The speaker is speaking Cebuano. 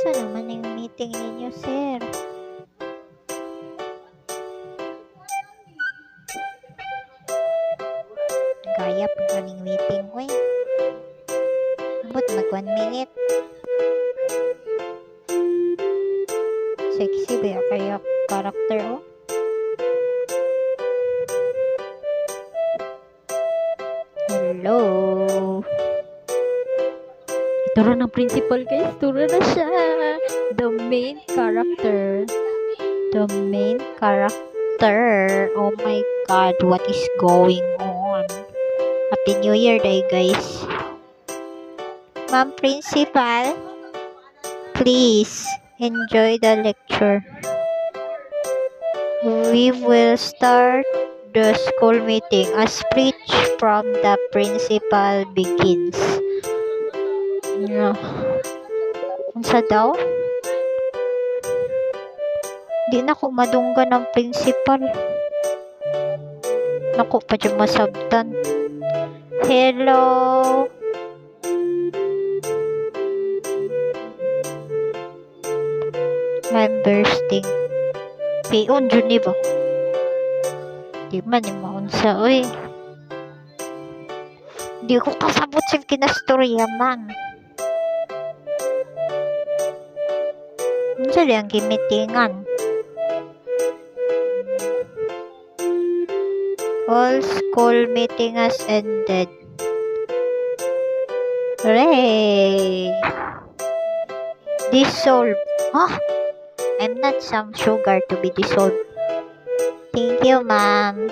Unsa naman yung meeting ninyo, sir? Gaya pag running meeting, uy. Ambot mag 1 minute. Sexy ba kaya character, oh? Hello? Ito rin ang principal, guys. Turo na siya. The main character. The main character. Oh my God. What is going on? Happy New Year day, guys. Ma'am Principal, please enjoy the lecture. We will start the school meeting as speech from the principal begins. Yeah. Unsa daw? Di na ko madunggan ng principal. Naku pa dyan masabtan. Hello? I'm bursting. Pion dyan ni ba? Di man ni maunsa, oy. Di ko kasabot sa kinastorya man. Unsa ang gimitingan? All school meeting has ended. Hooray! Dissolve. Huh? I'm not some sugar to be dissolved. Thank you, ma'am.